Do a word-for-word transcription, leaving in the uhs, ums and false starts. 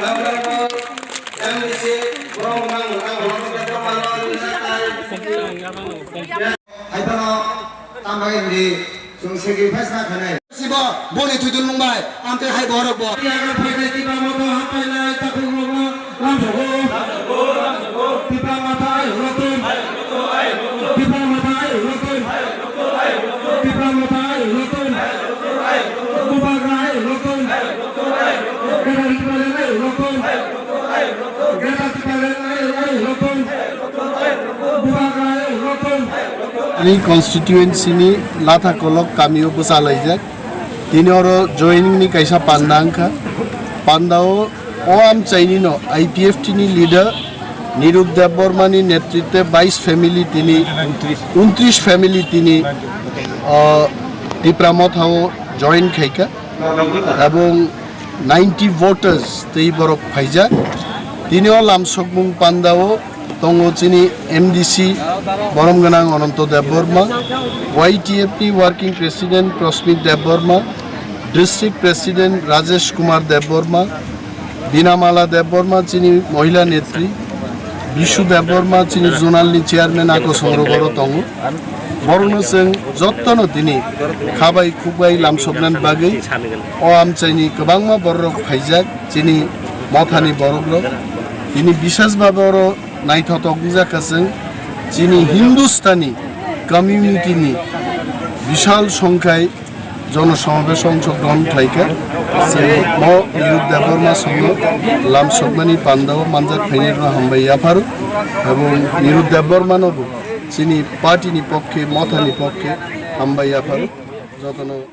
Hai phano tamo hindi chwng sacrifice ma khanai. Sibo boni thwidul mung bai amte hai borok bo. Yaga phainai Tipra Motha hampainai takhuk rokno lamsogo. Tipra Motha ayuk rotun. Tipra Motha ayuk rotun. Tipra Motha ayuk rotun. Bubagra ayuk rotun. Gadar Tipraland ayuk rotun. Gadar Tipraland ayuk rotun. Bubagra ayuk rotun. Ani constituency ni Latha Kolok kamio bwchalaijak. Tini oro joining ni kaisa panda wngkha. Panda o, o amchaini no I P F T ni leader Nirud Debbarma ni netritwe bais family tini, untris family tini, o, Tipra Motha o join khaikha. Ebong ninety voters tei borok phaijak. Tini o lamsokmung panda o tongo chini M D C borom gwnang Ananto Debbarma, Y T F ni working president Prosmit Debbarma, district president Rajesh Kumar Debbarma, Binamala Debbarma chini mohila netri, Bishu Debbarma chini zonal ni chairman ako songrogoro tongo. Borokno chwng jottono tini khabai khukbai lamsoknani bagwi o amchaini kwbangma bororok phaijak chini mothani borokrok. Tini bisas babe oro naithotok wngjakha chwng chini Hindustani community ni bishal songkhai jono somabesh ongshogron khlaikha. Chwng mo Nirud Debbarma songno lamsokmani pandao manjak phainirokno hambai yapharo. Ebong Nirud Debbarmano bo chini party ni pokkhe, mothani pokkhe hambai yapharo. Jotono